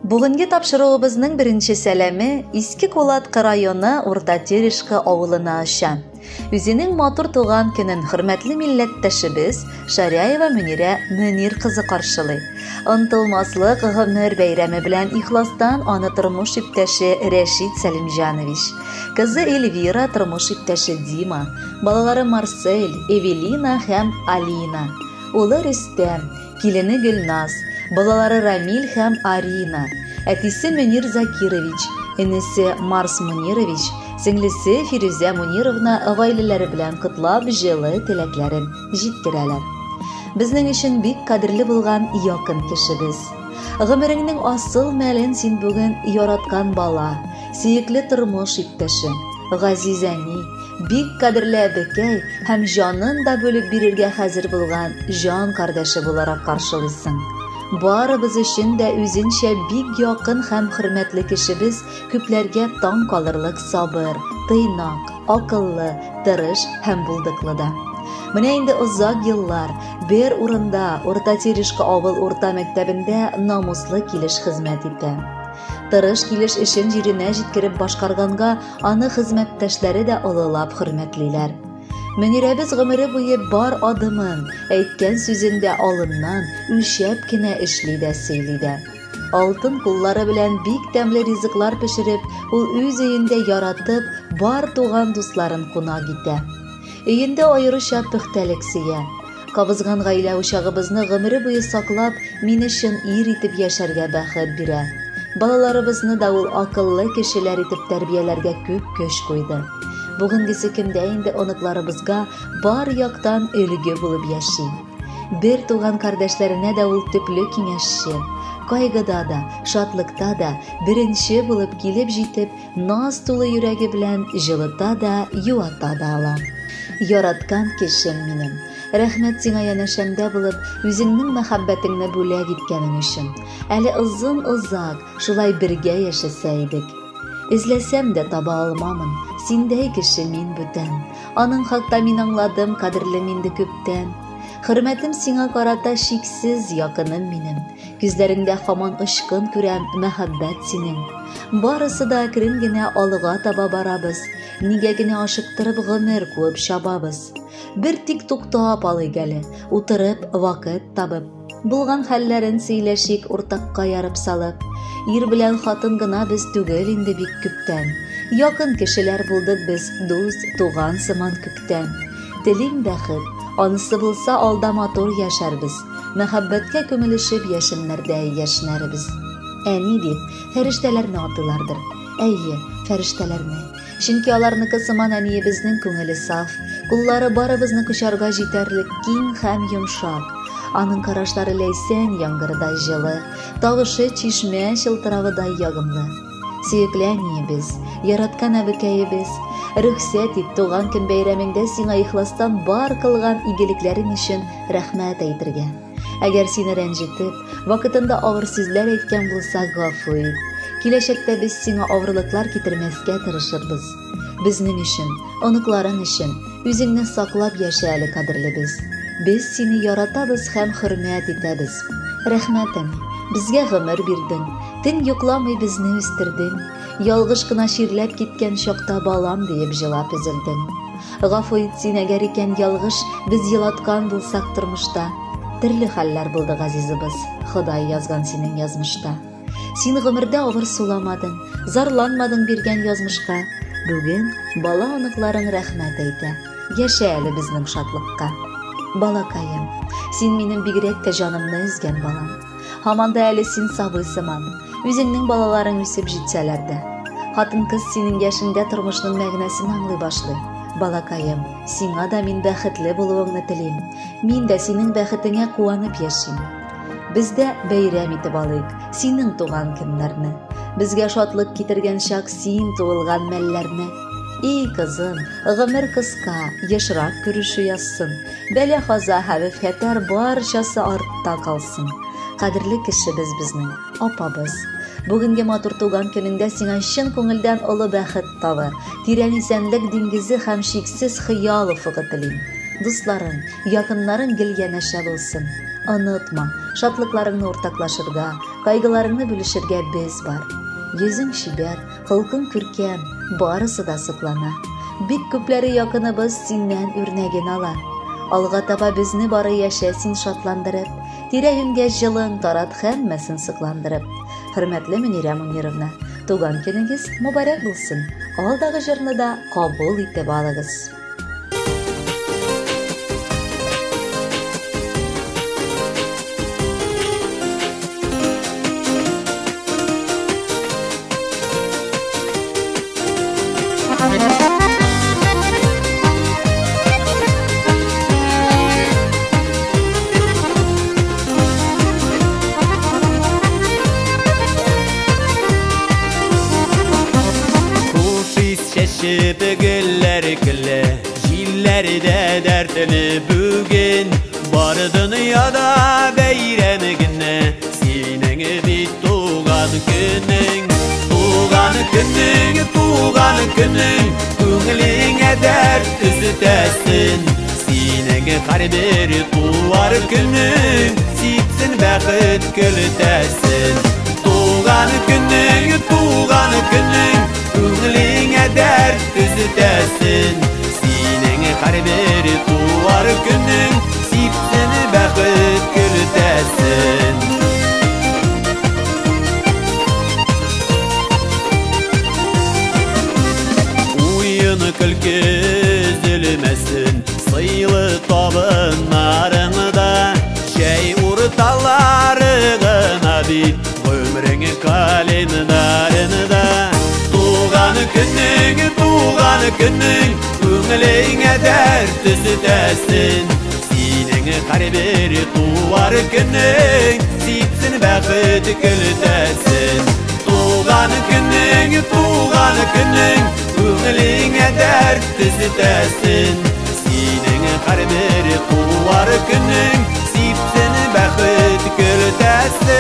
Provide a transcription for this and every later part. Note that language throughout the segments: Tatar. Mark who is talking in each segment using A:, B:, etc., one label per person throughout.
A: Бүгенге тапшыруыбызның беренче сәламе Иске Кулаткы районы Урта Терешка авылына оча. Үзенең матур туган көнен хөрмәтле милләттәшебез Шаряева Мөнирә Мөнир кызы каршылый. Онтылмаслык гомер бәйрәме белән ихластан аны тормыш иптәше Рәшит Сәлимҗанович, кызы Эльвира, тормыш иптәше Дима, балалары Марсель, Эвелина һәм Алина, улы Рөстәм, килене Гөлназ, балалары Рамиль һәм Арина, әтисе Мөнир Закирович, энесе Марс Мөнирович, сеңлесе Фирүзә Мөнировна гаиләләре белән котлап җылы теләкләрен җиткерәләр. Безнең өчен бик кадерле булган якын кешебез. Гомереңнең асыл мәлен син бүген яраткан бала, сөекле тормыш иптәше, газиз әни, Бик кадерле әбекәй һәм җанын да бүлеп бирергә хәзер булган җан кардәше буларак каршылыйсың. Барыбыз өчен дә үзенчә бик якын һәм хөрмәтле кешебез күпләргә таң калырлык сабыр, тыйнак, акыллы, тырыш һәм булдыклы да. Менә инде озак еллар бер урында Урта Терешка авыл урта мәктәбендә намуслы килеш хезмәт итә. Тырыш килеш эшен җиренә җиткереп башкарганга аны хезмәттәшләре дә олылап хөрмәтлиләр. Мөнирәбез гомере буе бар адымын, әйткән сүзен дә алыннан, үлчәп кенә эшли дә сөйли дә. Алтын куллары белән бик тәмле ризыклар пешереп, ул үз өендә яратып, бар туган дусларын кунак итә. Өендә аеруча пөхтәлек сөя. Кабызган гаилә учагыбызны гомере буе саклап, мине чын ир итеп яшәргә бәхет бирә. Балаларыбызны да ул акыллы кешеләр итеп тәрбияләргә күп көч куйды. Бүгенгесе көндә инде оныкларыбызга бар яктан өлге булып яши. Бер туган кардәшләренә дә ул төпле киңәшче. Кайгыда да, шатлыкта да беренче булып килеп җитеп, Наз тулы йөрәге белән җылыта да, юата да ала. Яраткан кешем минем. Рәхмәт сиңа янәшәмдә булып, үзеңнең мәхәббәтеңне бүләк иткәнең өчен. Әле озын-озак шулай бергә яшәсә идек. Эзләсәм дә таба алмамын, синдәй кеше мин бүтән. Аның хакта мин аңладым, кадерлем инде күптән. Хөрмәтем сиңа карата чиксез, якыным минем. Күзләреңдә һаман очкын күрәм, мәхәббәт синең. Барысы да әкрен генә алга таба барабыз. Нигә генә ашыктырып гомер куып чабабыз? Бер тик туктап алыйк әле, утырып, вакыт табып. Булган хәлләрен сөйләшик уртакка ярып салып. Ир белән хатын гына без түгел инде бик күптән. Якын кешеләр булдык без, дус, туган сыман күктән. Телим бәхет, анысы булса алда матур яшәрбез. Мәхәббәткә күмелешеп яшеннәрдә яшьнәрбез. Әни дип, фәрештәләрне атыйлардыр. Әйе, фәрештәләрне. Чөнки аларныкы сыман әниебезнең күңеле саф, куллары барыбызны кочарга җитәрлек киң һәм йомшак. Аның карашлары ләйсән яңгырдай җылы, тавышы чишмә чылтыравыдай ягымлы. Сөекле әниебез, яраткан әбекәебез, рөхсәт ит туган көн бәйрәмеңдә сиңа ихластан бар кылган игелекләрең өчен рәхмәт әйтергә. Әгәр сине рәнҗетеп, вакытында авыр сүзләр әйткән булсак, гафу ит. Киләчәктә без сиңа авырлыклар китермәскә тырышырбыз. Безнең өчен, оныкларың өчен үзеңне саклап яшә әле, кадерлебез. Без сине яратабыз һәм хөрмәт итәбез. Рәхмәт, әни, безгә гомер бирдең. Төн йокламый безне үстердең. Ялгыш кына чирләп киткән чакта балам диеп җылап өзелдең. Гафу ит син, әгәр икән ялгыш без елаткан булсак тормышта. Төрле хәлләр булды, газизыбыз, Ходай язган синең язмышта. Син гомердә авыр суламадың, зарланмадың биргән язмышка. Бүген бала оныкларың рәхмәт әйтә. Яшә әле безнең шатлыкка. Балакаем, син минем бигрәк тә җанымны өзгән балам. Һаман да әле син сабый сыман. Үзеңнең балаларың үсеп җитсәләр дә. Хатын-кыз синең яшеңдә тормышның мәгънәсен аңлый башлый. Балакаем, сиңа да мин бәхетле булуыңны телим. Мин дә синең бәхетеңә куанып яшим. Без дә бәйрәм итеп алыйк синең туган көннәрне. Безгә шатлык китергән чак син туылган мәлләрне. И, кызым, гомер кыска, ешрак күрешү язсын. Бәла-каза, хәвеф-хәтәр барчасы артта калсын. Кадерле кешебез безнең, апабыз. Бүгенге матур туган көнеңдә сиңа чын күңелдән олы бәхет тавы, тирән исәнлек диңгезе һәм чиксез хыял офыгы телим. Дусларың, якыннарың гел янәшә булсын. Онытма, шатлыкларыңны уртаклашырга, кайгыларыңны бүлешергә без бар. Йөзең чибәр, холкың күркәм, барысы да соклана. Бик күпләре якыныбыз синнән үрнәген ала. Алга таба безне бары яшә син шатландырып, тирә-юньгә җылың тарат һәммәсен сокландырып. Хөрмәтле Мөнирә Мунировна, туган көнегез мөбарәк булсын. Алдагы җырны да кабул итеп алыгыз.
B: Чәчеп гөлләр көлә, җилләр дә дәртле бүген. Бар дөньяда бәйрәм генә, синең бит туган көнең. Туган көнең, туган көнең, күңелеңә дәрт өзетәсен. Синең һәрбер туар көнең, сипсен бәхет көлтәсен. Туган көнең, туган көнең, күңелеңә дәрт өзетәсен. Синең һәрбер туар көнең, сипсен бәхет көлтәсен. Уен көлке өзелмәсен, сыйлы табыннарыңда, чәй урталары гына бит, гомерең календарында. Туган көнең, туган көнең, күңелеңә дәрт өзетәсен. Синең һәрбер туар көнең, сипсен бәхет көлтәсен. Туган көнең, туган көнең, күңелеңә дәрт өзетәсен. Синең һәрбер туар көнең, сипсен бәхет көлтәсен.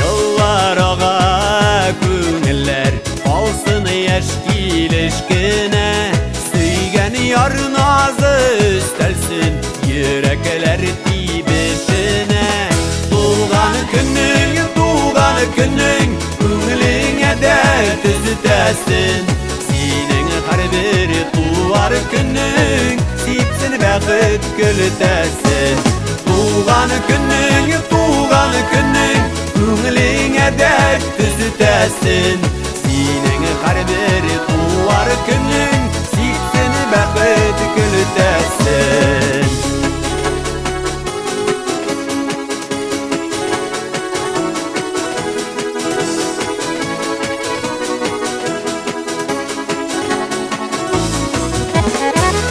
B: Еллар ага, күңелләр калсын яшь килеш кенә. Сөйгән яр назы өстәлсен, йөрәкләр тибешенә. Туган көнең, туган көнең, күңелеңә дәрт өзетәсен. Синең һәрбер туар көнең, сипсен бәхет көлтәсен. Туган көнең, туган көнең, күңелеңә дәрт өзетәсен. Синең һәрбер туар көнең, сипсен бәхет көлтәсен.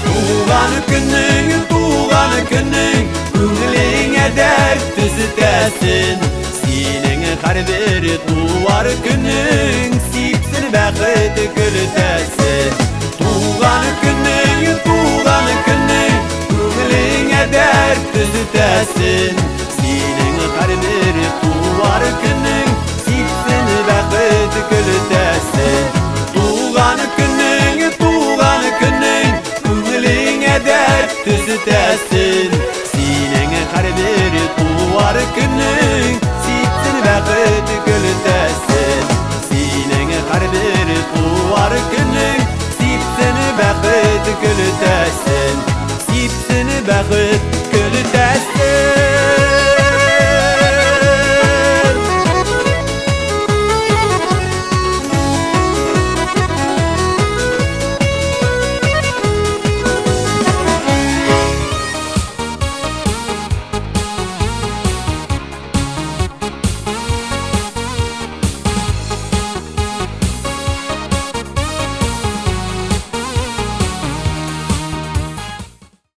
B: Туган көнең, туган көнең, күңелеңә дәрт өзетәсен. Синең һәрбер туар көнең, сипсен бәхет көлтәсен. Туган көнең, туган көнең, күңелеңә дәрт өзетәсен. Синең һәрбер туар көнең, сипсен бәхет көлтәсен. Туган көнең, туган көнең, күңелеңә дәрт өзетәсен. Синең һәрбер туар көнең, сипсен бәхет көлтәсен. Синең һәрбер туар көнең, сипсен бәхет көлтәсен. Сипсен бәхет